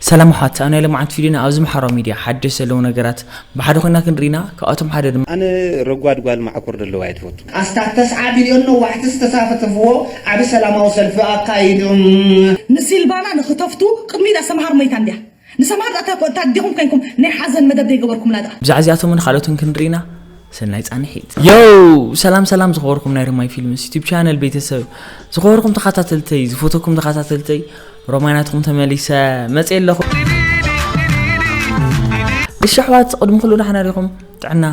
ሰላም ኣሕዋት፣ ኣብ ናይ ሎማዓንቲ ቪድዮና ኣብዚ ማሕበራዊ ሚድያ ሓደሽ ዘለዉ ነገራት ብሓደ ኮይና ክንርኢና፣ ካብኣቶም ሓደ ድማ ኣነ ረጓድ ጓል ማዕኮር ደለዋ እየ ትፈቱ። ኣስታት ተስዓ ቢልዮን ነዋሕቲ ዝተሳተፍዎ ዓቢ ሰላማዊ ሰልፊ ኣካይዶም። ንሲልቫና ንኽተፍቱ ቅድሚት ኣሰምሃር ሞይታ እንድያ። ንሰምሃር ኣታ ኣዲኹም ኮይንኩም ናይ ሓዘን መደብ ዘይገበርኩምላ ደኣ። ብዛዕባ እዚኣቶምን ካልኦትን ክንርኢና ሰናይ ጻንሒት። ዮው! ሰላም ሰላም ዝኸበርኩም ናይ ርማይ ፊልምስ ዩቱብ ቻነል ቤተሰብ፣ ዝኸበርኩም ተኸታተልተይ፣ ዝፈተኩም ተኸታተልተይ፣ ሮማይ ናትኩም ተመሊሰ መጽእ ኣለኹ። እሺ ኣሕዋት፣ ቅድሚ ኩሉ ደሓና ዲኹም? ጥዕና፣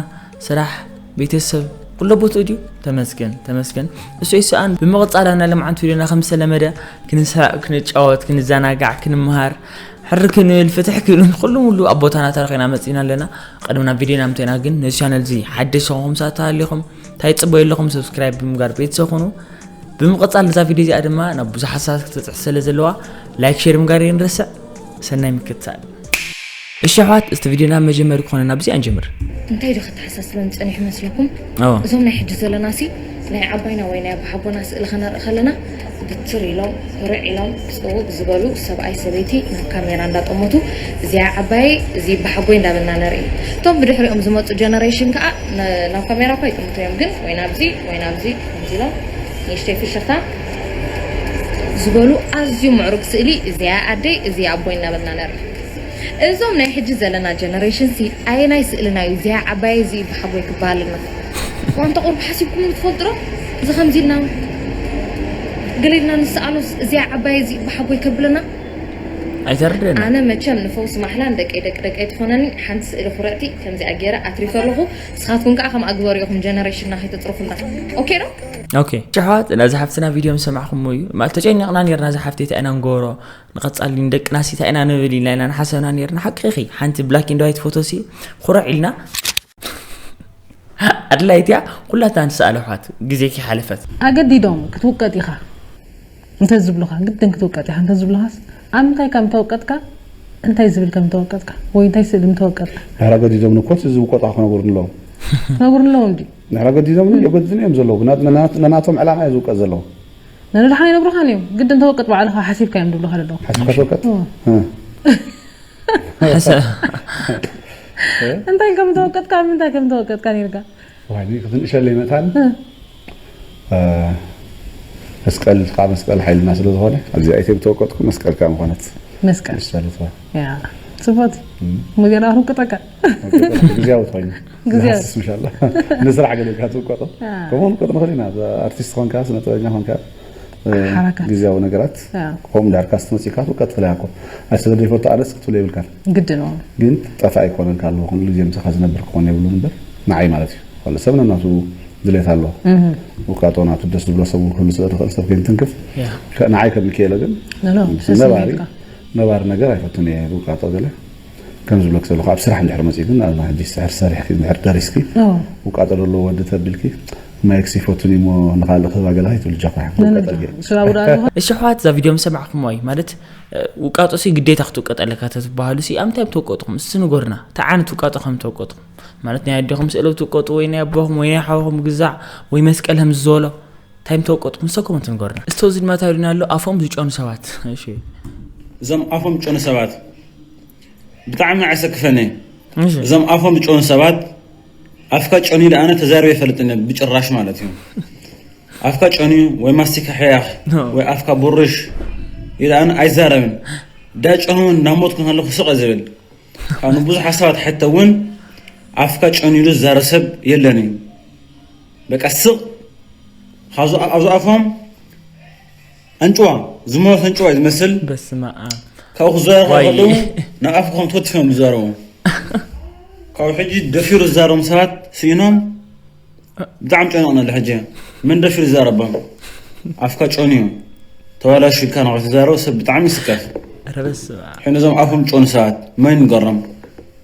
ስራሕ፣ ቤተሰብ ኩሎ ቦትኡ ድዩ? ተመስገን ተመስገን። እሱ ይስኣን። ብምቕጻል ኣብ ናይ ሎማዓንቲ ቪድዮና ከም ዝተለመደ ክንስሕቕ፣ ክንጫወት፣ ክንዘናጋዕ፣ ክንመሃር፣ ሕር ክንብል፣ ፍትሕ ክንብል፣ ኩሉ ሙሉ ኣብ ቦታና ተረኺና መጺና ኣለና። ቅድሚ ናብ ቪድዮና ምተና ግን ነዚ ቻነል እዚ ሓደሽ ዝኾንኩም ሰባት ተሃሊኹም እንታይ ትጽበዩ ኣለኹም? ሰብስክራይብ ብምግባር ቤተሰብ ኩኑ። ብምቕጻል ነዛ ቪድዮ እዚኣ ድማ ናብ ብዙሓት ሰባት ክትበጽሕ ስለ ዘለዋ ላይክ ሼር ምግባር የንረስዕ። ሰናይ ምክትታል። እሺ ኣሕዋት፣ እስቲ ቪድዮና መጀመሪ ክኾነና ብዚኣ ንጀምር። እንታይ ዶ ከተሓሳስበን ጸኒሑ መስለኩም? ኣዎ። እዞም ናይ ሕጂ ዘለናሲ ናይ ዓባይና ወይ ናይ ኣባሓጎና ስእሊ ከነርኢ ከለና ብትር ኢሎም፣ ኩርዕ ኢሎም፣ ጽውብ ዝበሉ ሰብኣይ ሰበይቲ ናብ ካሜራ እንዳጠመቱ፣ "እዚኣ ዓባየይ፣ እዚ በሓጎይ" እንዳበልና ነርኢ። እቶም ብድሕሪኦም ዝመጹ ጀነሬሽን ከኣ ን-፣ ናብ ካሜራ እኳ ይጥምቱ እዮም፣ ግን ወይ ናብዚ ወይ ናብዚ ከምዚ ኢሎም ንእሽተይ ፍሽኽታ ዝበሉ ኣዝዩ ምዕሩግ ስእሊ፣ "እዚኣ ኣደይ፣ እዚ ኣቦይ" እናበልና ነርኢ። እዞም ናይ ሕጂ ዘለና ጀነሬሽን ሲ ኣየናይ ስእልና እዩ እዚኣ ዓባየይ እዚ በሓጎይ ክበሃለና? ዋንታ ቁሩብ ሓሲብኩም ትፈልጡ ዶ? እዚ ከምዚ ኢልና ገለ ኢልና ንስኣሎስ እዚኣ ዓባየይ እዚ በሓጎይ ከብለና? ኣይተርድእን። ኣነ መቸም ንፈውሲ ማሕላን ደቀይ ደቂ ደቀይ ትኾነኒ ሓንቲ ስእሊ ኩርዕቲ ከምዚኣ ገይረ ኣትሪፈ ኣለኹ። ንስኻትኩም ከኣ ከምኣ ግበሩ ኢኹም ጀነሬሽንና ከይተጽርፉና። ኦኬ ዶ? ኦኬ። እሺ ኣሕዋት፣ ነዛ ሓፍትና ቪድዮ ምስ ሰማዕኹሞ እዩ። ማለት ተጨኒቕና ኔርና፣ እዛ ሓፍቲ እንታይ ኢና ንገብሮ? ንቐጻሊ ንደቅናሲ እንታይ ኢና ንብል ኢልና ኢና ንሓሰብና ኔርና። ሓቂ ኢኺ። ሓንቲ ብላክ ኤንድ ዋይት ፎቶሲ ኩርዕ ኢልና ኣድላይት እያ። ኩላትና ንስኣል ኣሕዋት፣ ግዜኪ ሓለፈት። ኣገዲዶም ክትውቀጥ ኢኻ እንተዝብሉኻ፣ ግድን ክትውቀጥ ኢኻ እንተዝብሉኻስ፣ ኣብ ምንታይ ከም ተወቀጥካ፣ እንታይ ዝብል ከም ተወቀጥካ፣ ወይ እንታይ ስእሊ ምተወቀጥካ? ድሕሪ ኣገዲዶም እኮ እቲ ዝውቀጡ ክነግሩኒ ኣለዎም። ክነግሩኒ ኣለዎም ድዩ? ድሕሪ ኣገዲዶም የገድዱኒ እዮም ዘለዉ። ብና-፣ ነና-፣ ነናቶም ዕላማ እዮም ዝውቀጥ ዘለዉ። ነንድሓን ይነግሩኻን እዮም። ግድን ተወቀጥ ባዕልኻ ሓሲብካ እዮም ዝብሉኻ ዘለዉ። ሓሲብካ ተወቀጥ? እዎ። እ። ሓሰ-፣ እንታይ ከም ተወቀጥካ፣ ኣብ ምንታይ ከም ተወቀጥካ ነይርካ? ዋይ፣ ክትንእሸለይ መታን፣ እ። እ፣ መስቀል፣ ከዓ መስቀል ሓይልና ስለ ዝኾነ፣ ኣብዚ ኣይተ ተወቀጥኩ፣ መስቀል ከዓ ምኾነት። መስቀል። ንእሽተለትዋ። ያ፣ ጽቡቅ። እም። ሙዚየና ክውቅጠካ። ግዜያዊ ትኾይኑ። ግዜያዊ። ንሃስስ ምሻላ። ንስራሕ ገለ ኢልካ ትውቀጦ። ያ። ከምኡ ንውቀጥ ንኽእል ኢና። ኣርቲስት ኾንካ፣ ስነ ጥበበኛ ኾንካ፣ እ፣ ሓረካት። ግዜያዊ ነገራት፣ ያ። ከምኡ እንድሕር ካስ ትመጺእካ ትውቀጥ ትኽእል እኮ። ኣይ ስለ ዘይፈቱ ኣነስ ክትብሎ የብልካን። ግድን እዎ። ግን ጠፋ ኣይኮነን፣ ካልእ ኩሉ ግዜ ምሳኻ ዝነብር ክኾን የብሉን እምበር፣ ንዓይ ማለት እዩ። ኩሉ ሰብ ነናቱ ድሌት ኣለዎ። እህ። ውቃጦ ናቱ ደስ ዝብሎ ሰብ እውን ክህሉ ስለ ዝኽእል፣ ሰብ ከይንትንክፍ። ያ። ከ-፣ ንዓይ ከም ሚካኤለ ግን ኖ፣ ኖ፣ ነባሪ፣ ሰስሚዕካ። ነባሪ ነገር ኣይፈቱን እየ። ውቃጦ ገለ ከም ዝብለክ ዘለኹ፣ ኣብ ስራሕ እንድሕር መጺኡ ግን፣ ንኣብነት ሕጂ ስሕር ሰሪሕኪ፣ እንድሕር ደሪስኪ፣ ኖ። ውቃጦ ዘለዎ ወዲ ተቢልኪ፣ ማይክስ ይፈቱን እሞ ንኻልእ ክህባ ገለ ኣይትብሊ፣ ጃኳ። ኖ፣ ኖ፣ ውቃጦ ኖ። ገለ። ስራ ውዳ ኣለኹ። እሺ፣ ኣሕዋት፣ እዛ ቪድዮ ምስ ሰማዕኩሞ እዩ፣ ማለት፣ እ፣ ውቃጦ ሲ ግዴታ ክትውቀጥ ኣለካ ተትበሃሉ ሲ፣ ኣብ ምንታይ ምተውቀጥኩም? እስቲ ንገሩና። እንታይ ዓይነት ውቃጦ ከም ተውቀጥኩም? ማለት፣ ናይ ኣዴኹም ስእሊ ትውቀጡ፣ ወይ ናይ ኣቦኹም፣ ወይ ናይ ሓውኹም ግዛዕ፣ ወይ መስቀል ከም ዝበሎ፣ እንታይ ምተወቀጥኩም? ንሰኩም እንትንገሩና። እስቲ እዚ ድማ እንታይ ኢሉና ኣሎ? ኣፎም ዝጨኑ ሰባት። እሺ። እዞም ኣፎም ዝጨኑ ሰባት ብጣዕሚ ኣሰክፈኒ። እሺ። እዞም ኣፎም ዝጨኑ ሰባት ኣፍካ ጨንዩ ደኣነ ተዛሪበ ኣይፈልጥን ብጭራሽ ማለት እዩ። ኣፍካ ጨንዩ ወይ ማስቲካ ሕያኽ ኖ። ወይ ኣፍካ ቡርሽ ኢሉ ደኣነ ኣይዛረብን። ዳጨኑ እውን ናብ ሞት ክንሃለኹ ስቕ ዝብል። ኣነ ብዙሕ ሓሳባት ሕተ እውን ኣፍካ ጨንዩ ኢሉ ዝዛረብ ሰብ የለን እዩ። በቃ ስቕ ካብዚ፣ ኣብዚ ኣፎም ኣንጭዋ፣ ዝሞት ኣንጭዋ እዩ ዝመስል። በስመ ኣብ። ካብኡ ክዛረቡ ዋይ። ከለዉ ናብ ኣፍካ ከም ተወቲፎም ዝዛረቡ። ካብ ሕጂ ደፊሩ ዝዛረቡ ሰባት ስኢኖም ብጣዕሚ ጨኒቕና ኣሎ ሕጂ። መን ደፊሩ ይዛረቦም? ኣፍካ ጨንዩ ተባላሹ ኢልካ ንኽትዛረቡ ሰብ ብጣዕሚ ይስከፍ። ኧረ በስመ ኣብ። ሕነ እዞም ኣፎም ጨኑ ሰባት መን ይንገሮም?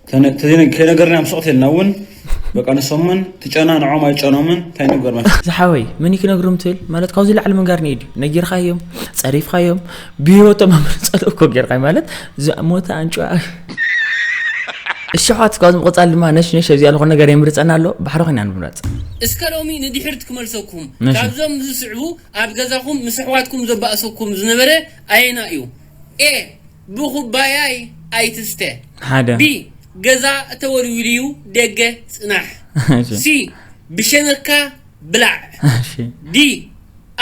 ተነ-፣ ተዘይነ-፣ ከይነገርና እዮም ስቕት ኢልና እውን፣ በቃ፣ ንሶምን ትጨና ንዖም ኣይጨኖምን፣ እንታይ ነገር መስ-? ዝሓወይ፣ መን እዩ ክነግሮም ትብል? ማለት፣ ካብዚ ላዕሊ ምንጋር ነይሩ ድዩ? ነጊርካዮም፣ ጸሪፍካዮም፣ ብህይወቶም ኣምርጸሉ እኮ ጌርካ፣ ማለት፣ ዝሞተ ኣንጭዋ። እሺ፣ ኣሕዋት፣ ካብዚ ምቕጻል ድማ ነሽ ነሽ ኣብዚ ዝኾነ ነገር የምርጸና ኣሎ፣ ባሕሪ ኮይና ንምረጽ። እስከ ሎሚ ንድሕሪት ክመልሰኩም፣ ነሽ። ካብዞም ዝስዕቡ ኣብ ገዛኹም ምስ ኣሕዋትኩም ዘባእሰኩም ዝነበረ ኣየና እዩ? ኤ፣ ብኹባያይ ኣይትስተ። ሓደ ቢ ገዛ ተወልዊሉ እዩ ደገ ጽናሕ። እሺ፣ ሲ ብሸነካ ብላዕ። እሺ። ዲ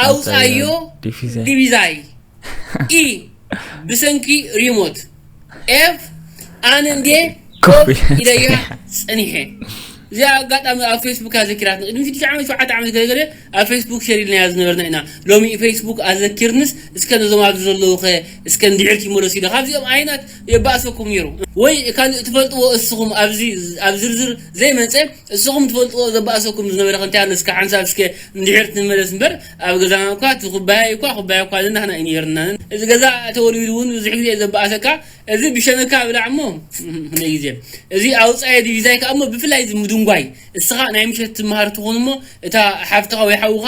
ኣውጻዮ ዲቪዛይ። ዲቪዛይ። ኢ ብሰንኪ ሪሞት። ኤፍ ኣነ እንዴ ኮፍ ኮፍ ኢለያ ጸኒሐ። እዚኣ ኣጋጣሚ ኣብ ፌስቡክ ኣዘኪራት ቅድሚ ሽዱሽተ ዓመት ሸውዓተ ዓመት ገለገለ ኣብ ፌስቡክ ሸር ኢልናያ ዝነበርና ኢና። ሎሚ ፌስቡክ ኣዘኪርንስ እስከ ነዞም ኣብዚ ዘለዉ ኸ እስከ እንድሕር ይመለሱ ኢለ ካብዚኦም ዓይነት የባእሰኩም ነይሩ። ወይ ካልእ ትፈልጥዎ እስኹም ኣብዚ ኣብ ዝርዝር ዘይመጸ እስኹም ትፈልጥዎ ዘባእሰኩም ዝነበረ ከ እንታይ ኣሎ እስከ ሓንሳብ እስከ እንድሕር ትመለስ እምበር ኣብ ገዛና እኳ እቲ ኩባያ እኳ ኩባያ እኳ ዝናህና እዩ ነይርና። እዚ ገዛ ተወልዊሉ እውን ብዙሕ ግዜ ዘባእሰካ እዚ ብሸነካ ብላዕ እሞ ክንደይ ግዜ እዚ ኣውፃየ ዲቪዛይ ከዓ እሞ ብፍላይ እዚ ምድንጓይ እስኻ ናይ ምሸት ትመሃር ትኾን እሞ እታ ሓፍትኻ ወይ ሓውኻ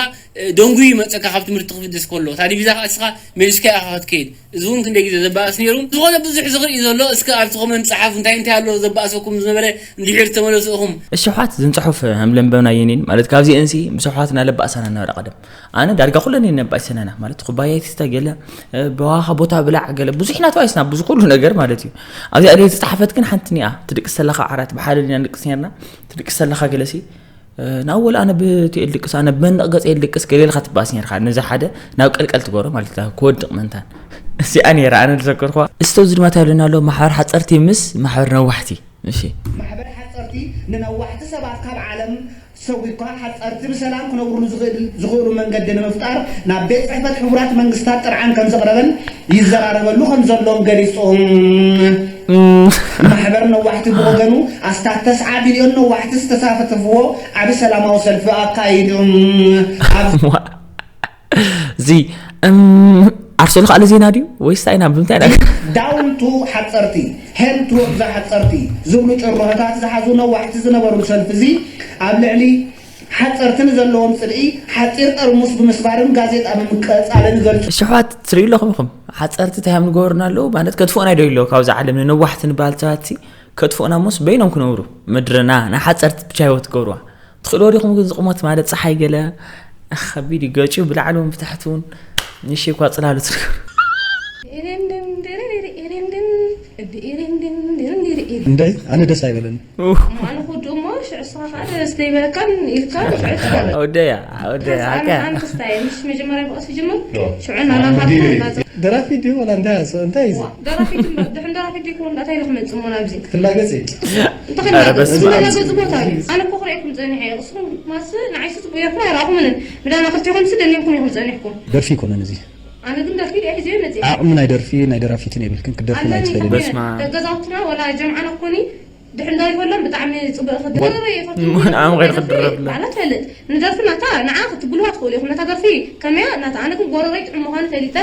ደንጉዩ ይመፀካ ካብ ትምህርቲ ክፍድስ ከሎ እታ ዲቪዛ ከዓ እስኻ መሊስካ ኢኻ ክትከይድ እዚ እውን ክንደይ ግዜ ዘባእስ ነይሩ ዝኾነ ብዙሕ ዝኽርኢ ዘሎ እስከ ኣብቲ ኮመንት ፀሓፉ እንታይ እንታይ ኣሎ ዘባእሰኩም ዝነበረ እንድሕር ተመለሱ እኹም እሽሓት ዝንፅሑፍ ህምለምበምና የኔን ማለት ካብዚአንሲ ምስ ኣሕዋትና ለባእሳና ነበረ ቀደም ኣነ ዳርጋ ኩለን እየን ነባእሰናና ማለት ኩባያ ይትስተ ገለ ብዋኻ ቦታ ብላዕ ገለ ብዙሕ ኢና ተባይስና ብዙ ኩሉ ነገር ማለት እዩ ኣብዚኣ ደይ ዝፀሓፈት ግን ሓንቲ ኒኣ ትድቅስ ዘለኻ ዓራት ብሓደ ዲና ንድቅስ ነርና ትድቅስ ዘለኻ ገለሲ ናብ ወላ ኣነ ብትኤል ድቅስ ኣነ ብመንቕ ገፀ የል ድቅስ ገሌልካ ትባስ ነርካ ነዚ ሓደ ናብ ቀልቀል ትገብሮ ማለት እዩ ክወድቕ መንታን እዚኣ ነይራ ኣነ ዝዘከርኳ እስቶ ዝድማት ያለና ኣሎ ማሕበር ሓፀርቲ ምስ ማሕበር ነዋሕቲ እሺ ማሕበር ሓፀርቲ ንነዋሕቲ ሰባት ካብ ዓለም ሰጒግካ ሓፀርቲ ብሰላም ክነብሩሉ ዝኽእል- ዝኽእሉ መንገዲ ንምፍጣር ናብ ቤት ፅሕፈት ሕቡራት መንግስታት ጥርዓን ከም ዘቕረበን ይዘራረበሉ ከም ዘሎን ገሊፆም። ማሕበር ነዋሕቲ ብወገኑ ኣስታት ተስዓ ቢልዮን ነዋሕቲ ዝተሳተፍዎ ዓቢ ሰላማዊ ሰልፊ ኣካይዱ። ኣብ እዚ እም፣ ዓርሶ ልኽኣለ ዜና ድዩ ወይስ እንታይ ኢና ብምንታይ ኢና ዳውንቱ ሓፀርቲ ሄምቱ ወግዛ ሓፀርቲ ዝብሉ ጭርሖታት ዝሓዙ ነዋሕቲ ዝነበሩ ሰልፊ እዚ ኣብ ልዕሊ ሓፀርቲ ንዘለዎም ፅልኢ ሓፂር ጠርሙስ ብምስባርን ጋዜጣ ብምቀፃልን ይገልፁ። ሽሕዋት ትርእዩ ኣለኹም ኢኹም ሓፀርቲ እንታይ እዮም ንገበሩና ኣለዉ ማለት ከጥፍኡና ዶ ኣለዉ ካብዚ ዓለም ንነዋሕቲ ንበሃል ሰባት ከጥፍኡና ሞስ በይኖም ክነብሩ ምድርና ናይ ሓፀርቲ ብቻ ህይወት ትገብሩዋ ትኽእልዎ ዲኹም ግን ዝቕሞት ማለት ፀሓይ ገለ ከቢድ እዩ ገጭ ብላዕሊ እውን ብታሕቲ እውን ንሽ እኳ ፅላሉ ትርክብ እንታይ ኣነ ደስ ኣይበለኒ ወደያ ወደያ መጀመርያ ብቐስ ይጅምር ሽዑ ደራፊ ድዩ ወላ እንታይ እንታይ እዩ ደራፊ ድሕን ደራፊ ድዩ ክውን እንታይ ኢሉ ክመፅእ ሞ ናብዚ ትላገፅ እዩ ኧረ በስመ ኣብ። ተኸናገፁ ቦታ እዩ ኣነ እኮ ክርእየኩም ፀኒሐ እየ እሱኹም ማስ ንዓይሱ ፅቡያኩም ኣይረኣኹምንን ምዳና ክልቲኹም ስ ደኒኹም ኢኹም ፀኒሕኩም ደርፊ ይኮነን እዚ ኣነ ግን ደርፊ ድየ ሒዘ መፅእ ዓቕሚ ናይ ደርፊ ናይ ደራፊትን የብልክን ክደርፊ ናይ ትፈልኒ በስመ ኣብ። ገዛውትና ወላ ጀምዓና ኮኒ ድሕንዳይ ይበሎም ብጣዕሚ ፅቡቅ ክድረበ ምን ዓም ኸይድ ክድረብላ? ባዕላ ትፈልጥ ንደርፊ ናታ ንዓ ክትብልዋ ትኽእሉ ኢኹም ነታ ደርፊ ከመያ ናታ ኣነ ግን ጎረረይ ጥዑም ምዃኑ ፈሊጠ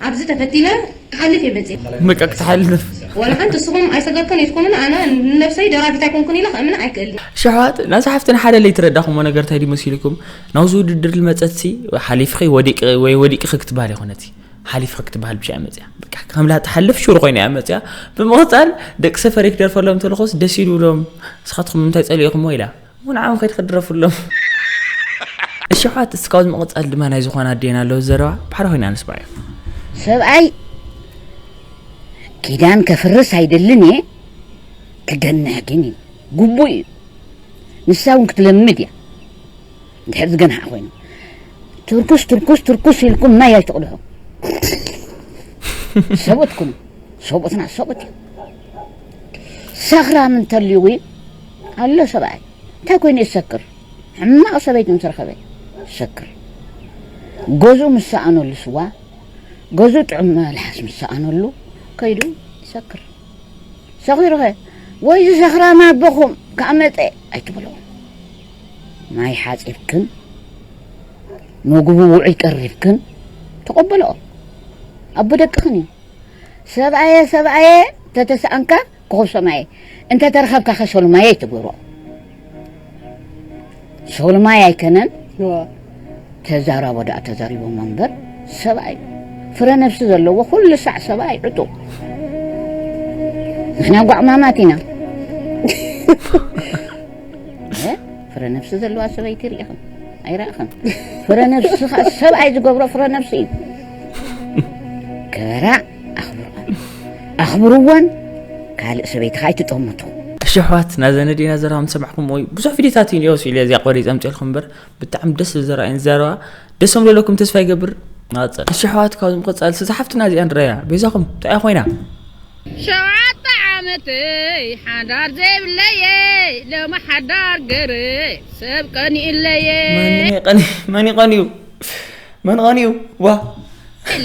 ኣብዚ ተፈቲነ ክሓልፍ እየ መፅእ በቃ ክትሓልፍ ዋላ ሓንቲ እስኹም ኣይሰገርክን ኢልኩምን ኣነ ንነብሰይ ደራፊት ኣይኮንኩን ኢለ ከእምን ኣይክእልን ሸሕዋት ናዛ ሓፍትን ሓደ ለይተረዳኹሞ ነገር እንታይ ድዩ መሲልኩም ናብዚ ውድድር ዝመፀት ሲ ሓሊፍኺ ወዲቂ ወይ ወዲቅኺ ክትበሃል ይኮነቲ ሓሊፍኺ ክትበሃል ብሻ መፅያ በቃ ከምላ ትሓልፍ ሹር ኮይና እያ መፅያ ብምቕፃል ደቂ ሰፈር ክደርፈሎም ተልኾስ ደስ ይብሎም ንስኻትኩም እንታይ ፀሊእኹሞ ኢላ እውን ዓም ከይድ ክድረፍሎም እሽሓት እስካብ ዝምቕፃል ድማ ናይ ዝኾነ ኣዴና ኣለዉ ዘረባ ባሕሪ ኮይና ንስማዕ እዩ ሰብኣይ ኪዳን ከፍርስ ኣይደልን እየ ክገንሕ ግን እዩ ግቡእ እዩ ንሳ እውን ክትለምድ እያ እንድሕር ዝገንሓ ኮይኑ ትርኩስ ትርኩስ ትርኩስ ኢልኩም ማይ ኣይትቕድሑ ሰብኡት ኩኑ ሰብኡትና ሰብኡት እዩ ሰኽራም እንተልዩ ኣሎ ሰብኣይ እንታይ ኮይኑ ይሰክር ሕማቕ ሰበይቲ ምስ ረኸበ ይሰክር ገዝኡ ምስ ሰኣነሉ ስዋ ገዝኡ ጥዑም መልሓስ ምስ ሰኣነሉ ከይዱ ይሰክር ሰኺሩኸ ወይ ዝሰኽራም ኣቦኹም ከዓ መፀ ኣይትበልኦ ማይ ሓፂብክን ምግቡ ውዑይ ቀሪብክን ተቐበልኦ ኣቦ ደቅኽን እዩ ሰብኣየ ሰብኣየ ተተሰኣንካ ኮኸብ ሰማየ እንተ ተረኸብካ ከ ሰሉማየ ኣይትገብሮ ሰሉማይ ኣይከነን ተዛራቦ ደኣ ተዛሪቦሞ እምበር ሰብኣይ ፍረ ነብሲ ዘለዎ ኩሉ ሳዕ ሰብኣይ ዕጡ ንሕና ጓዕማማት ኢና ፍረ ነብሲ ዘለዋ ሰበይቲ ርኢኽን ኣይረእኽን ፍረ ነብሲ ከዓ ሰብኣይ ዝገብሮ ፍረ ነብሲ እዩ ክበራ ኣኽብርኦ ኣኽብርወን። ካልእ ሰበይቲ ኸኣ ኣይትጠምቱ። እሺ ኣሕዋት፣ ናዘ ነዴና ዘረባ ምስ ሰማዕኹም ወይ ብዙሕ ቪድዮታት እዩ እኒኦ ኢለ እዚኣ ቆሪፀ ኣምፅኤልኩም እምበር ብጣዕሚ ደስ ዝብል ዘረባ እዩ። ዘረባ ደስ ከም ዘለኩም ተስፋ ይገብር። ንቐፅል። እሺ ኣሕዋት፣ ካብዚ ምቕፃል ስዛ ሓፍትና እዚኣ ንረያ። በይዛኹም እንታይ ኮይና? ሸውዓተ ዓመተይ ሓዳር ዘይብለየ፣ ሎሚ ሓዳር ገረ ሰብ ቀኒእለየ። መን ቀኒ-፣ መን ቀኒዩ? መን ቀኒዩ? ዋ።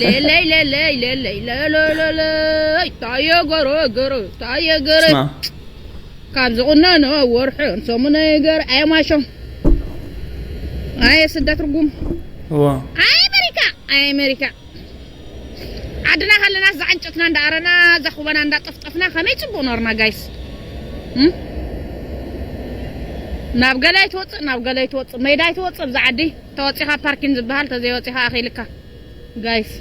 ለለይ ለለይ ለለይ ለለለይ፣ ታየ ገረ ገረ፣ ታየ ገረ። ስማ። ካብ ዝቑነኖ ወርሕን ሰሙነይ ገረ፣ ኣየ ማሾ። ኣየ ስደት ርጉም። ዋ። ኣየ ኣሜሪካ፣ ኣየ ኣሜሪካ። ዓድና ከለናስ ዝዓንጨትና እንዳኣረና፣ ዘኹበና እንዳጠፍጠፍና ከመይ ጽቡቕ ኖርና ጋይስ። እም? ናብ ገለ ኣይትወጽእ፣ ናብ ገለ ኣይትወጽእ፣ ሜዳ ኣይትወጽእ፣ ኣብዚ ዓዲ ተወጺኻ ፓርኪን ዝበሃል፣ ተዘይወጺኻ ኣኺልካ። ጋይስ።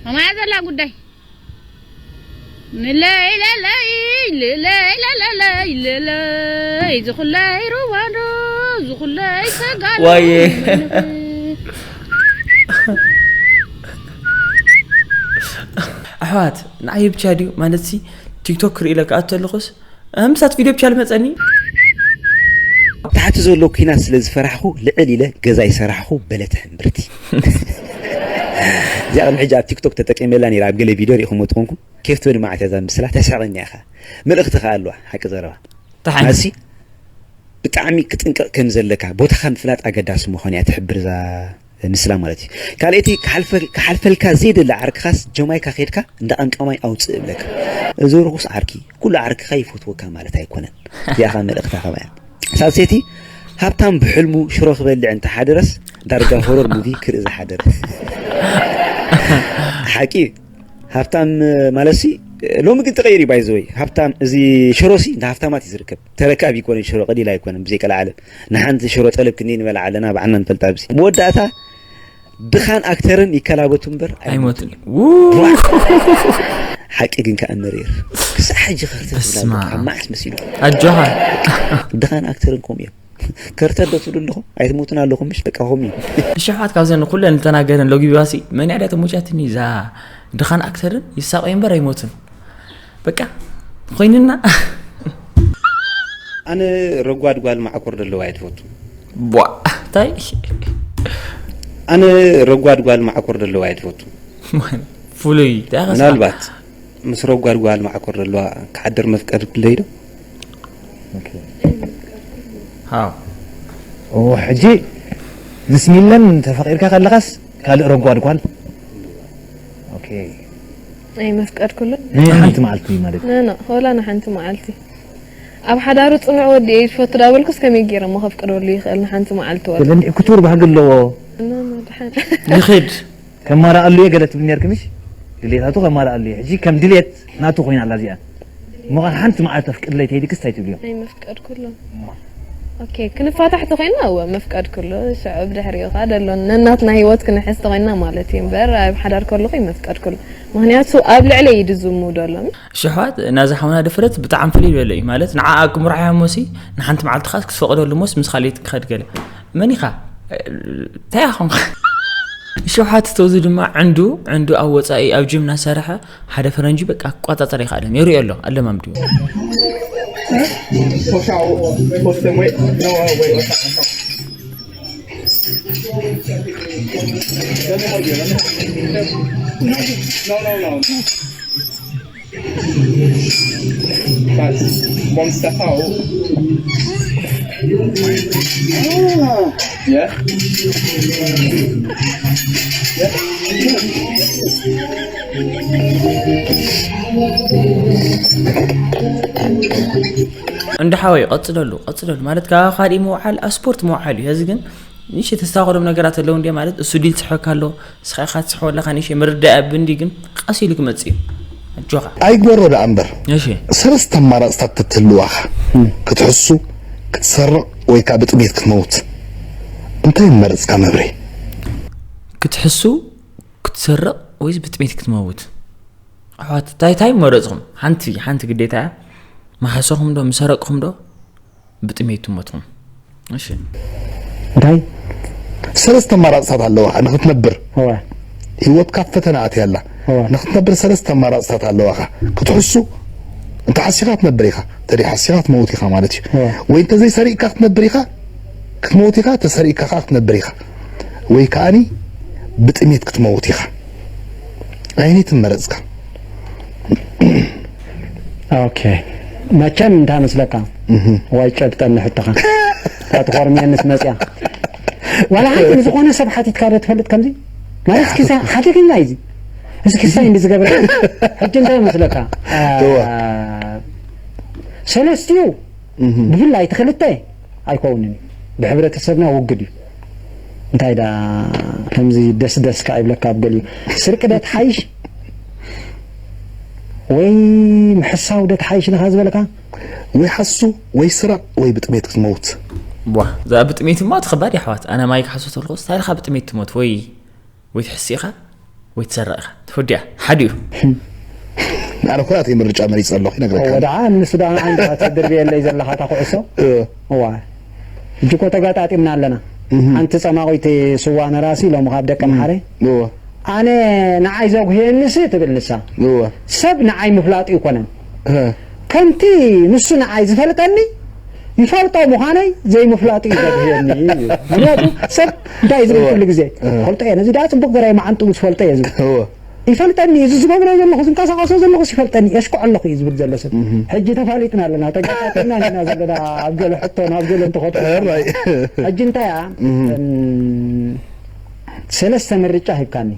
ከማያ ዘላ ጉዳይ። ንለይ ለለይ፣ ልለይ ለለለይ፣ ልለይ፣ ዝኹለይ ሩዋንዶ፣ ዝኹለይ ሰጋሎ። ዋየ። ኣሕዋት፣ ንዓይ ብቻ ድዩ? ማለት ሲ ቲክቶክ ክርኢ ኢለ ክኣቱ ኣለኹስ፣ ምሳት ቪድዮ ብቻ ልመጸኒ። ታሕቲ ዘሎ ኲናት ስለ ዝፈራሕኹ፣ ልዕል ኢለ ገዛ ይሰራሕኹ በለት ሕምብርቲ። እዚኣ ቅድሚ ሕጂ ኣብ ቲክቶክ ተጠቂመላ ነይራ፣ ኣብ ገለ ቪድዮ ርኢኹሞ ትኾንኩም። ኬፍ ትብል መዓት እያ እዛ ምስላ፣ ተስሕቐኒ ኢኻ። መልእኽቲ ከኣ ኣለዋ፣ ሓቂ ዘረባ። ተሓን። ኣሲ ብጣዕሚ ክጥንቀቕ ከም ዘለካ፣ ቦታኻ ምፍላጥ ኣገዳሲ ምዃኑ እያ ትሕብር እዛ ምስላ ማለት እዩ። ካልኣይቲ፣ ክሓልፈል-፣ ክሓልፈልካ ዘይደሊ ዓርክኻስ ጀማይካ ኬድካ እንዳ ቀምቃማይ ኣውጽእ እብለካ። እዚ ርኹስ ዓርኪ፣ ኩሉ ዓርክኻ ይፈትወካ ማለት ኣይኮነን። እዚኣ ኸኣ መልእኽታ ኸማያ። ሳልሰይቲ፣ ሃብታም ብሕልሙ ሽሮ ክበልዕ እንተሓደረስ፣ ዳርጋ ሆረር ሙቪ ክርኢ ዝሓደረ። ሓቂ እዩ። ሃብታም ማለት ሲ፣ ሎሚ ግን ተቐይሩ እዩ፣ ባይ ዘ ወይ። ሃብታም፣ እዚ ሽሮ ሲ፣ እንደ ሃብታማት እዩ ዝርከብ። ተረካቢ ኣይኮነን ሽሮ፣ ቀሊል ኣይኮነን፣ ብዘይ ቀልዓለም። ንሓንቲ ሽሮ ጠለብ ክንደይ ንበልዓ ኣለና፣ ባዕልና ንፈልጣ። ኣብዚ መወዳእታ ድኻን ኣክተርን ይከላበቱ እምበር ኣይሞቱን። ኣይሞቱን። ው! ሓቂ ግን ከኣ መሪር። ክሳዕ ሕጂ ከርተት ትብላ በስመ ኣለካ፣ ኣብ። መዓስ መሲሉ። ኣጆኻ። ድኻን ኣክተርን ከምኡ እዮም። ከርተት ዶ ትብሉ ኣለኹም? ኣይትሞቱን ኣለኹም፣ ምሽ በቃ ከምኡ እዩ። እሺ፣ ኣሕዋት፣ ካብዘን ኩለን ዝተናገረን ሎጊቢባሲ መን እያ ድያ ተሞቻትኒ? እዛ ድኻን ኣክተርን ይሳቐዩ እምበር ኣይሞቱን። በቃ ኮይንና። ኣነ ረጓድ ጓል ማዕኮር ዘለዋ እየ ትፈቱ። ቧ፣ እንታይ? ኣነ ረጓድ ጓል ማዕኮር ዘለዋ እየ ትፈቱ። ፍሉይ፣ እንታይ ኸስራ? ምናልባት ምስ ረጓድ ጓል ማዕኮር ዘለዋ ክሓድር መፍቀድ ክለይ ዶ? ኦኬ። ሃው። ኦ፣ ሕጂ ምስ ሚለን ተፈቂርካ ከለኻስ ካልእ ረጓድ ጓል? ኦኬ። ኣይመፍቀድኩሉን። ናይ ሓንቲ መዓልቲ ማለት እዩ። ኖ፣ ኖ፣ ወላ ንሓንቲ መዓልቲ። ኣብ ሓዳሩ ጽኑዕ ወዲ እየ ዝፈቱ ዳበልኩስ ከመይ ገይረ እሞ ከፍቅደሉ ይኽእል ንሓንቲ መዓልቲ ወላ? ስለኒ ክቱር ባህጊ ኣለዎ። ኖ፣ ኖ፣ ድሓን። ንኺድ። ከማላኣሉ እየ ገለ ትብል ነርኪ ምሽ? ድሌታቱ ከማላኣሉ እየ። ሕጂ ከም ድሌት ናቱ ኮይና ኣላ እዚኣ። እሞ ኸዓ ሓንቲ መዓልቲ ኣፍቅድለይ ተይልክስ እንታይ ትብልዮ? ኣይመፍቀድኩሉን። ኦኬ፣ ክንፋታሕ ተኾይንና እወ መፍቀድኩሉ። ሽዑ ብድሕሪኡ ኸዓ ደሎ ነናትና ህይወት ክንሕዝ ተኾይንና ማለት እዩ። እምበር ኣብ ሓዳር ከለኹ ኣይመፍቀድኩሉ። ምኽንያቱ ኣብ ልዕለይ እዩ ድዝሙ ደሎ። እሺ ኣሕዋት፣ ናዚ ሓውና ድፍረት ብጣዕሚ ፍልይ ዝበለ እዩ። ማለት ንዓኣ ክምርሖ እሞሲ ንሓንቲ መዓልቲ ኻስ ክትፈቕደሉ እሞስ ምስ ካልኣይቲ ክኸድ ገለ። መን ኢኻ? እንታይ ኢኻ ኾንካ? እሺ ኣሕዋት፣ ተውዚ ድማ ዕንዱ፣ ዕንዱ ኣብ ወጻኢ ኣብ ጂም እናሰርሐ ሓደ ፈረንጂ በቃ ክቆጻጸር ይኽእል እዩ። ይሪኦ ኣሎ፣ ኣለማምድዎ። That's one step out. Ah, yeah. Yeah. እንዳ ሓወይ ቀፅለሉ ቀፅለሉ ማለት ካብ ካልእ ምውዓል ኣብ ስፖርት ምውዓል እዩ። ሕዚ ግን ንእሽተይ ተስተኻኸሎም ነገራት ኣለዉ እንድየ ማለት እሱ ድዩ ዝስሕበካ ኣሎ ንስኻ ኢኻ ትስሕቦ ኣለኻ ንእሽተይ ምርዳእ ኣብ እንዲ ግን ቀስ ኢሉ ክመፅእ እዩ። ኣጆኻ። ኣይግበሮ ደኣ እምበር እሺ ሰለስተ ኣማራፅታት ተትህልዋኻ ክትሕሱ ክትሰርቕ ወይ ከዓ ብጥሜት ክትመውት እንታይ ምመረፅካ መብሬ? ክትሕሱ ክትሰርቕ ወይስ ብጥሜት ክትመውት? ኣሕዋት ታይ ታይ መረፅኹም? ሓንቲ ሓንቲ ግዴታ እያ። ምሓሰኹም ዶ ምሰረቕኹም ዶ ብጥሜት ትሞትኹም። እሺ እንታይ ሰለስተ ኣማራፅታት ኣለዋኻ ንክትነብር። እወ ህይወትካ ኣብ ፈተና ኣትያ ኣላ። እወ። ንክትነብር ሰለስተ ኣማራፅታት ኣለዋኻ። ክትሕሱ፣ እንተ ሓሲኻ ትነብር ኢኻ፣ እንተ ሓሲኻ ትመውት ኢኻ ማለት እዩ። እወ። ወይ እንተ ዘይሰሪቕካ ክትነብር ኢኻ፣ ክትመውት ኢኻ፣ ተሰሪቕካ ከዓ ክትነብር ኢኻ። ወይ ከዓኒ ብጥሜት ክትመውት ኢኻ። ኣየነይትን መረፅካ? ኦኬ። መቸም እንታይ መስለካ? ዋይ ጨብጠኒ ሕቶኻ። እታ ትኾርምየንስ መፅያ። ዋላ ሓንቲ ንዝኾነ ሰብ ሓቲትካ ዶ ትፈልጥ ከምዚ? ማለት እስኪ ሳ ሓደገኛ እዩ እዚ። እስኪ ሳይ እንዲ ዝገብረ። ሕጂ እንታይ መስለካ? አ፣ እወ። ሰለስቲኡ ብፍላይ እቲ ክልተ ኣይከውንን እዩ። ብሕብረተሰብና ውግድ እዩ። እንታይ ዳ ከምዚ ደስ ደስ ከኣ ይብለካ ኣብ ገሊኡ። ስርቂ ዶ ትሓይሽ ወይ ምሕሳው ዶ ትሓይሽ ንኻ ዝበለካ? ወይ ሓሱ ወይ ስረቕ ወይ ብጥሜት ክትመውት። ዋ እዛ ብጥሜት እማ እቲ ከባድ የሕዋት ኣነ ማይ ክሓሶ ተልኮ እንታይ ኢልካ ብጥሜት ትሞት ወይ ወይ ትሕሲ ኢኻ ወይ ትሰረቕ ኢኻ ትፈዲያ ሓዲኡ ኣነ ኩላተይ ምርጫ መሪፀ ኣለኹ ይነግረካ። ወደዓ ንሱ ደኣ ንዓይ እንዲኻ ተድርብየለይ ዘለኻ እታ ኩዕሶ። እ፣ እዋ ሕጂ እኮ ተጋጣጢምና ኣለና። ሓንቲ ጸማቒት ስዋ ነራሲ ሎሚ ካብ ደቂ ምሓረ እወ፣ ኣነ ንዓይ ዘጉህየኒሲ ትብል ንሳ። እወ፣ ሰብ ንዓይ ምፍላጡ ይኮነን እ፣ ከምቲ ንሱ ንዓይ ዝፈልጠኒ ይፈልጦ ምዃነይ ዘይምፍላጡ እዩ ዘጉህየኒ። ምክንያቱ ሰብ እንታይ ዝብል ኩሉ ግዜ ፈልጦ እየ ነዚ ደኣ ጽቡቅ ገራይ መዓንጡ ዝፈልጦ እየ ዝብል እወ። ይፈልጠኒ እዩ፣ እዚ ዝገብሮ ዘለኹ ዝንቀሳቐሶ ዘለኹስ ይፈልጠኒ፣ የሽኩዕ ኣለኹ እዩ ዝብል ዘሎ ሰብ። ሕጂ ተፋሊጥና ኣለና፣ ተጋጣጢምና ኢና ዘለና ኣብ ገለ ሕቶን ኣብ ገለ እንትኾት ሕራይ። ሕጂ እንታይ እያ እም፣ ሰለስተ ምርጫ ሂብካኒ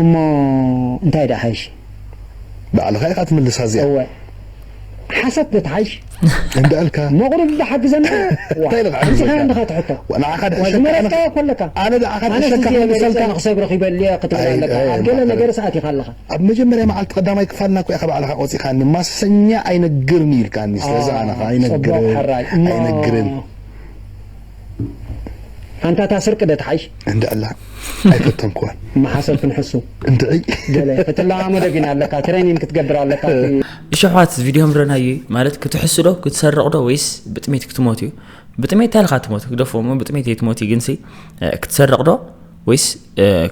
እሞ እንታይ ደኣ ሓይሽ? ባዕልኻ ኢኻ ትምልሳ እዚኣ። እወ ሓሰት ዶ ትሓይሽ? እንዳልካ መቑርብ ብሓግዘና እንታይ ኢልካ ሓሲኻ ሓግዘካ? እንድኻ ትሕቶ ንዓኻ ወዚ ድሕሰካ ኣነ መረፅካዮ ኮለካ ኣነ ንዓኻ ኣነ ድሕሰካ ስዚ ክምልሰልካ መረፅካ ክሰብ ረኺበልየ ክትብል ኣይ፣ ኣለካ ኣይ፣ ኣብ ገለ ኣይ፣ ነገር ሰኣት ይኻለኻ ኣብ መጀመርያ መዓልቲ ቀዳማይ ክፋልና እኮ ኢኻ ባዕልኻ ቆፂኻኒ ማሰኛ ኣይነግርን ኢልካኒ ስለዚ ኣነ ኸዓ ፅቡቕ ኣይነግርን ሕራይ እሞ ኣይነግርን ኣንታ እታ ስርቂ ዶ ትሓይሽ እንዳ ኣላ ኣይፈተንኩዋን መሓሰብ ክንሕሱ እንድዒ ገለ ክትለማመዶ ግን ኣለካ ትሬኒን ክትገብር ኣለካ እቲ እሺ ኣሕዋት እዚ ቪድዮ ምረናዩ ማለት ክትሕሱ ዶ ክትሰርቕ ዶ ወይስ ብጥሜት ክትሞት እዩ ብጥሜት ታልካ ትሞት ግደፎ እሞ ብጥሜት እየ ትሞት እዩ ግንሲ ክትሰርቕ ዶ ወይስ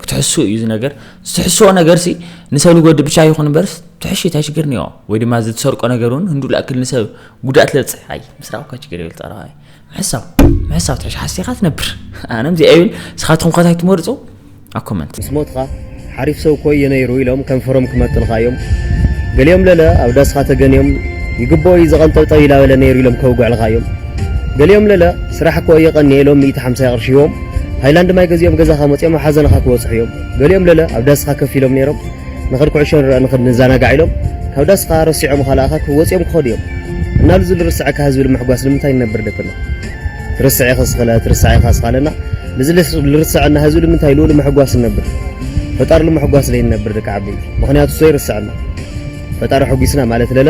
ክትሕሱ እዩ እዚ ነገር ዝትሕስዎ ነገር ሲ ንሰብ ዝጎድእ ብቻ ይኹን እምበርስ ትሕሽ እንታይ ሽግር እኒኦ ወይ ድማ እዚ ትሰርቆ ነገር እውን ህንዱ ላእክል ንሰብ ጉዳት ለብፅሕ ኣይ ምስራቕ እኳ ችግር የብል ጠረኻ ምሕሳው ምሕሳው ትሕሽ ሓሲኻ ትነብር ኣነ ምዚ ኣይብል ንስኻትኩም ከታይ ትመርፁ ኣብ ኮመንት ምስ ሞትኻ ሓሪፍ ሰብ እኮ እየ ነይሩ ኢሎም ከንፈሮም ክመጥልኻ እዮም ገሊኦም ለለ ኣብ ዳስኻ ተገንዮም ይግብኦ እዩ ዘቐንጠብጠብ ኢላበለ ነይሩ ኢሎም ከውግዕልኻ እዮም ገሊኦም ለለ ስራሕ እኮ እየ ቀንየ ኢሎም ሚእቲ ሓምሳ ቅርሺ ሂቦም ሃይላንድ ማይ ገዚኦም ገዛኻ መፅኦም ኣብ ሓዘንኻ ክበፅሑ እዮም ገሊኦም ለለ ኣብ ዳስኻ ከፍ ኢሎም ነይሮም ንኸድ ኩዕሾ ንረአ ንኸድ ንዘናጋዕ ኢሎም ካብ ዳስኻ ረሲዖም ኻልኣኻ ክወፂኦም ክኸዱ እዮም እናሉ ዝልርስዐካ ህዝቢ ንምሕጓስ ንምንታይ ንነብር ደቅና ትርስዕ ኢኸ ስኸለ ትርሳዕ ኢኻ ስኻለና ንዚ ልርስዐና ህዝቢ ንምንታይ ልኡ ንምሕጓስ ንነብር ፈጣር ንምሕጓስ ለይንነብር ደቂ ዓበይቲ ምኽንያቱ እሱ ይርስዐና ፈጣሪ ሕጒስና ማለት ለለ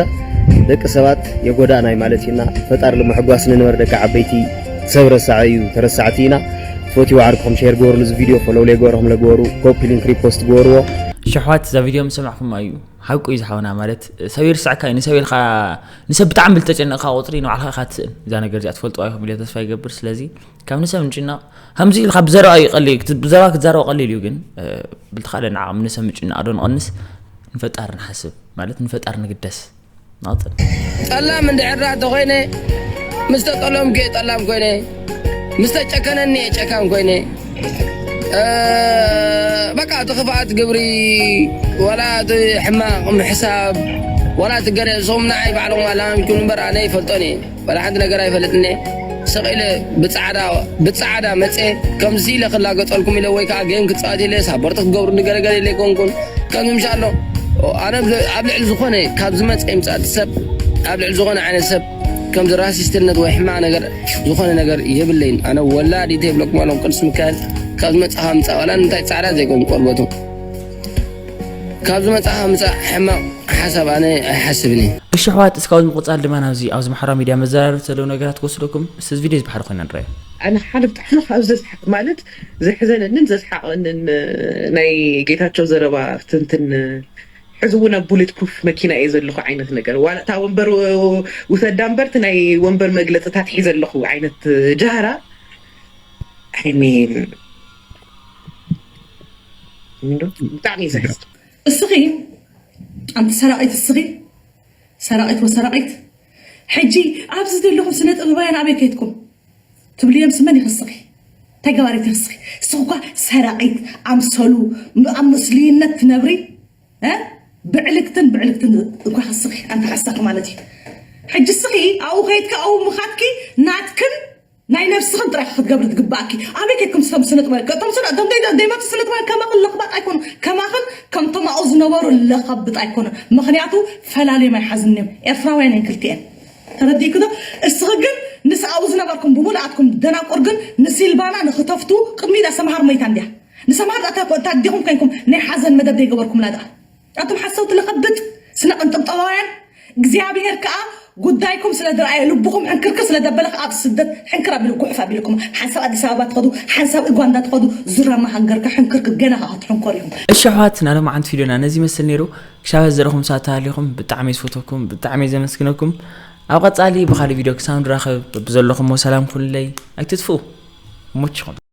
ደቂ ሰባት የጎዳእናይ ማለት ኢና ፈጣር ንምሕጓስ ንንበር ደቂ ዓበይቲ ሰብ ረሳዕ እዩ ተረሳዕቲ ኢና ትፈትዩ ዓርክኹም ሼር ግበሩሉ እዚ ቪድዮ ፎሎው ለይገበርኹም ለግበሩ ኮፒ ሊንክ ሪፖስት ግበርዎ ሽሕዋት እዛ ቪድዮ ምስ ሰማዕኩም እዩ ሓቁ እዩ ዝሓውና ማለት ሰብ ይርስዕካ እዩ ንሰብ ኢልካ ንሰብ ብጣዕሚ ብልተጨነቕካ ቁፅሪ ንባዕልካ ኢካ ትስእን እዛ ነገር እዚኣ ትፈልጥዋ ኢኹም ኢለ ተስፋ ይገብር ስለዚ ካብ ንሰብ ምጭናቕ ከምዚ ኢልካ ብዘረባ እዩ ቀሊል ብዘረባ ክትዛረቦ ቀሊል እዩ ግን ብልተኻለ ንዓቕም ንሰብ ምጭናቕ ዶ ንቐንስ ንፈጣሪ ንሓስብ ማለት ንፈጣሪ ንግደስ ናፅን ጠላም እንድሕር ደኣ ተኾይነ ምስ ተጠለምኩ እየ ጠላም ኮይነ ምስ ተጨከነኒ እየ ጨካን ኮይነ በቃ እቲ ክፍኣት ግብሪ ዋላ እቲ ሕማቕ ምሕሳብ ዋላ እቲ ገለ እሶም ንዓይ ባዕሎም ኣላሚኩም እምበር ኣነ ይፈልጦን እየ ዋላ ሓንቲ ነገር ኣይፈልጥን እየ ስቕ ኢለ ብጻዕዳ ብጻዕዳ መጸ ከምዚ ኢለ ክላገጸልኩም ኢለ ወይ ከዓ ጌም ክጻወት ኢለ ሳፖርት ክገብሩኒ ገለገለ ኢለ ኣይኮንኩን ከምዚ ምሻ ኣሎ ኣነ ኣብ ልዕሊ ዝኾነ ካብ ዝመጸ ይምጻእ እቲ ሰብ ኣብ ልዕሊ ዝኾነ ዓይነት ሰብ ከምዚ ራሲስትነት ወይ ሕማቕ ነገር ዝኾነ ነገር የብለይን ኣነ ወላዲተ ይብለኩም ኣለኹ ቅዱስ ሚካኤል ካብ ዝመጻኻ ምጻእ ዋላ እንታይ ጻዕዳ ዘይኮን ቆርበቱ ካብ ዝመጻኻ ምጻእ ሕማቕ ሓሳብ ኣነ ኣይሓስብን እየ። እሺ ኣሕዋት እስካብ ምቕጻል ድማ ናብዚ ኣብዚ ማሕበራዊ ሚድያ መዘራረብቲ ዘለዉ ነገራት ክወስደኩም እስቲ እዚ ቪድዮ እዚ ባሕሪ ኮይና ንረኣዮ። ኣነ ሓደ ብጣዕሚ ካብ ዘስሓቅ ማለት ዘሕዘነንን ዘስሓቀንን ናይ ጌታቸው ዘረባ ትንትን ሕዚ እውን ኣብ ቡሌት ፕሩፍ መኪና እየ ዘለኹ ዓይነት ነገር ዋላ እታ ወንበር ውሰዳ እምበር እቲ ናይ ወንበር መግለፅታት ሒዘ ኣለኹ ዓይነት ጃህራ I mean ብጣዕሚ እዩ ዘሕዝን። እስኺ ኣንቲ ሰራቒት፣ እስኺ ሰራቒት ወሰራቒት፣ ሕጂ ኣብዚ ዘለኹም ስነ ጥበባውያን ኣበይ ከይድኩም ትብልዮም? ስመን ይኽስኺ፣ እንታይ ገባሪት ይኽስኺ? እስኺ እኳ ሰራቒት ኣምሰሉ ኣብ ምስሉይነት ትነብሪ እ? ብዕልግትን ብዕልግትን እኳ ክስኺ ኣንተ ሓሳኺ ማለት እዩ። ሕጂ እስኺ ኣብኡ ከይድካ ኣብኡ ምኻድኪ ናትክን ናይ ነብስኽን ጥራሕ ክትገብሪ ትግባእኪ። ኣበይ ከይድኩም ስቶም ስነ ጥበብ ከቶም ስነ እቶም ደይ ደይ መጡ ስነ ጥበብ ከማኽን ለኽባጥ ኣይኮኑ ከማኽን ከምቶም ኣብኡ ዝነበሩ ለኸብጥ ኣይኮኑ። ምኽንያቱ ፈላልዮም ኣይሓዝን እዮም። ኤርትራውያን እየን ክልቲኤን። ተረዲእኪ ዶ? እስኺ ግን ምስ ኣብኡ ዝነበርኩም ብምልኣትኩም ደናቁር ግን ንሲልባና ንኽተፍቱ ቅድሚ ኢዳ ሰምሃር መይታ እንድያ። ንሰምሃር ዳታ እኮ እንታ ዲኹም ኮይንኩም ናይ ሓዘን መደብ ዘይገበርኩምላ ደኣ ኣቱም ሓሰውቲ ለኸብጥ ስነ ቅንጥብጠባውያን። እግዚኣብሔር ከዓ ጉዳይኩም ስለ ዝረኣየ ልብኹም ሕንክርክር ስለ ዘበለ ከዓ ኣብ ስደት ሕንክር ኣቢሉ ጉሕፍ ኣቢልኩም ሓንሳብ ኣዲስ ኣበባ ትኸዱ ሓንሳብ ኡጋንዳ ትኸዱ ዙራማ ሃንገርካ ሕንክርክር ገና ከዓ ክትሕንኮር ኢኹም። እሺ ኣሕዋት፣ ናሎማዓንቲ ቪድዮና ነዚ ይመስል ነይሩ። ክሻብ ዘረኹም ሰዓት ተሃሊኹም ብጣዕሚ ዝፈተኩም ብጣዕሚ ዘመስግነኩም። ኣብ ቀጻሊ ብኻልእ ቪድዮ ክሳብ ንራኸብ ብዘለኹሞ ሰላም ኩለይ ኣይትጥፍኡ። ሞችኹም